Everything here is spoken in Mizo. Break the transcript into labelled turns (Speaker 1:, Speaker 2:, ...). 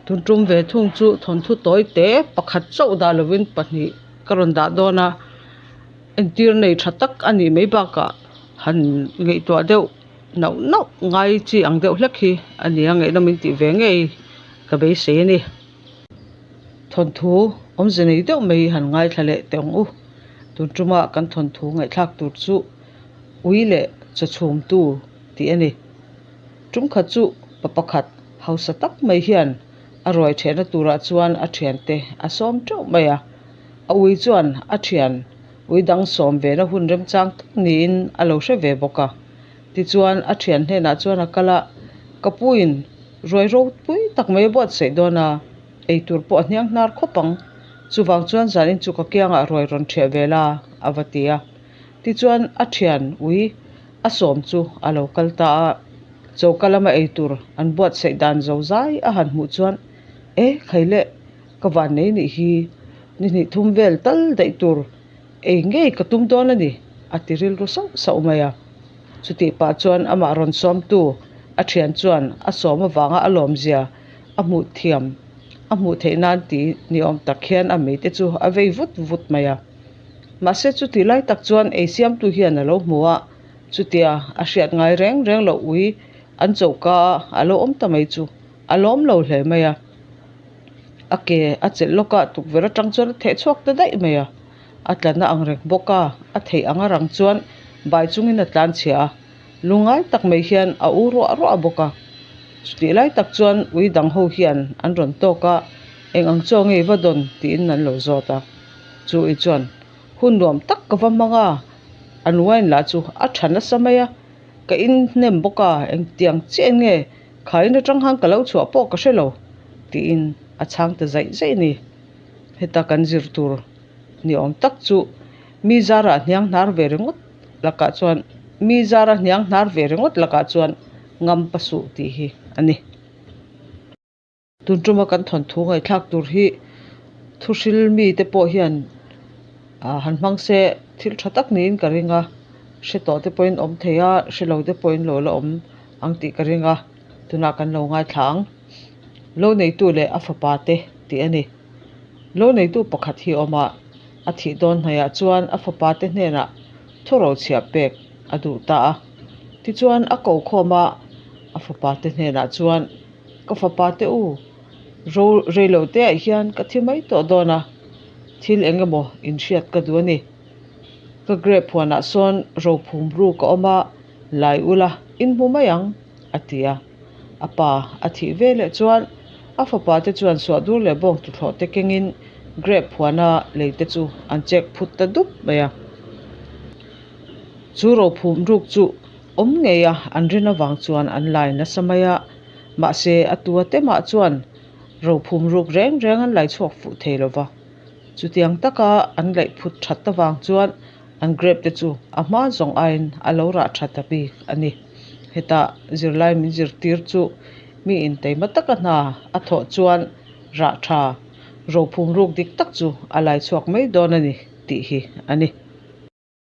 Speaker 1: Tun tum ve thung chu thawnthu tawi te pakhat chauh dah lovin pahnih ka rawn dah dawn a, entir nei tha tak a nih mai bakah han ngaihtuah deuh nauh nauh ngai chi ang deuh hlek hi a ni a, ngaihnawm in tih ve ngei ka beisei a ni. Thawnthu awmze nei deuh mai han ngaithla leh teh ang u. Tun tuma kan thawnthu ngaihthlak tur chu ui leh chaw chhumtu tih a ni. Tumkhat chu pa pakhat hausa tak mai hian a ruai thehna turah chuan a thiante a sawm teuh mai a. A ui chuan a thian ui dang sawm vena hun remchang tak niin a lo hre ve bawk a. Tichuan a thian hnenah chuan a kal a, Ka puin ruai ropui tak mai a buatsaih dawn a, eitur pawh a hniang hnar khawp ang. Chuvang chuan zanin chu ka kiangah ruai rawn ṭhiah ve la, a va ti a. Tichuan a thian ui a sawm chu a lo kal ta a, choka lama eitur an buatsaih dan zo zai a han hmuh chuan, E khai le, ka van nei nih hi, ni hnih thum vel tal daih tur ei ngei ka tum dawn a ni, a ti rilru sauh sauh mai a. Chutih pah chuan amah rawn sawmtu a thian chuan a sawm avanga a lawmzia a hmuh thiam a hmuh theih nan ti ni awm tak hian a meite chu a vei vut vut mai a. Mahse chutih lai tak chuan ei siamtu hian a lo hmu a, chutia a hriat ngai reng reng loh ui an choka a lo awm ta mai chu a lawm lo hle mai a. A ke a chelh lawk a, tukverh atang chuan a theh chhuak ta daih mai a. A tlanna ang reng bawk a, a theih anga rang chuan bai chungin a tlan chhia a, lungngai tak mai hian a u ruah ruah bawk a. Chutih lai tak chuan ui dang ho hian an rawn tawk a, eng ang chaw nge i va dawn tiin an lo zawt a. Chu i chuan hun nuam tak ka va hmang a, an wine lah chu a tha nasa mai a, ka in hnem bawk a, engtiang chiah in nge khain atang khan ka lo chhuah pawh ka hre lo tiin a chhang ta zaih zaih a ni. Heta kan zir tur ni awm tak chu mi zara hniang hnar ve ringawt lakah chuan mi zara hniang hnar ve ringawt lakah chuan ngam pa suh tih hi a ni. Tun tuma kan thawnthu ngaihthlak tur hi thu hril mite pawh hian ah han hmang se thil tha tak niin ka ring a, hre tawh te pawhin awm thei a, hre lo te pawhin lo la awm ang tih ka ring a, tunah kan lo ngaithla ang. Lo neitu leh a fapa te tih a ni. Lo neitu pakhat hi a awm a, a thih dawn hnaihah chuan a fapa te hnenah thuraw chhiah pek a duh ta a. Tichuan a ko khawm a, a fapa te hnenah chuan. Ka fapa te u, ro reilo te ah hian ka thi mai tawh dawn a, thil eng emaw inhriat ka duh a ni. Ka grape huanah sawn ro phum ruk a awm a, lai ula in hmu mai ang, a ti a. A pa a thih ve leh chuan a fapa te chuan suahdur leh bawng tuthlawh te kengin grape huana lei te chu an chek phut ta dup mai a. Chu ro phum ruk chu Awm ngei a, an rin avang chuan an lai nasa mai a, mahse a tua te mah chuan rophum ruk reng reng an lai chhuak fuh thei lo va. Chutiang taka an laih phut that avang chuan an grape te chu a hma zawng aiin a lo rah tha ta bik a ni. Heta zirlai min zirtir chu mi intaima taka hna a thawh chuan rah tha rophum ruk dik tak chu a lai chhuak mai dawn a ni tih hi a ni.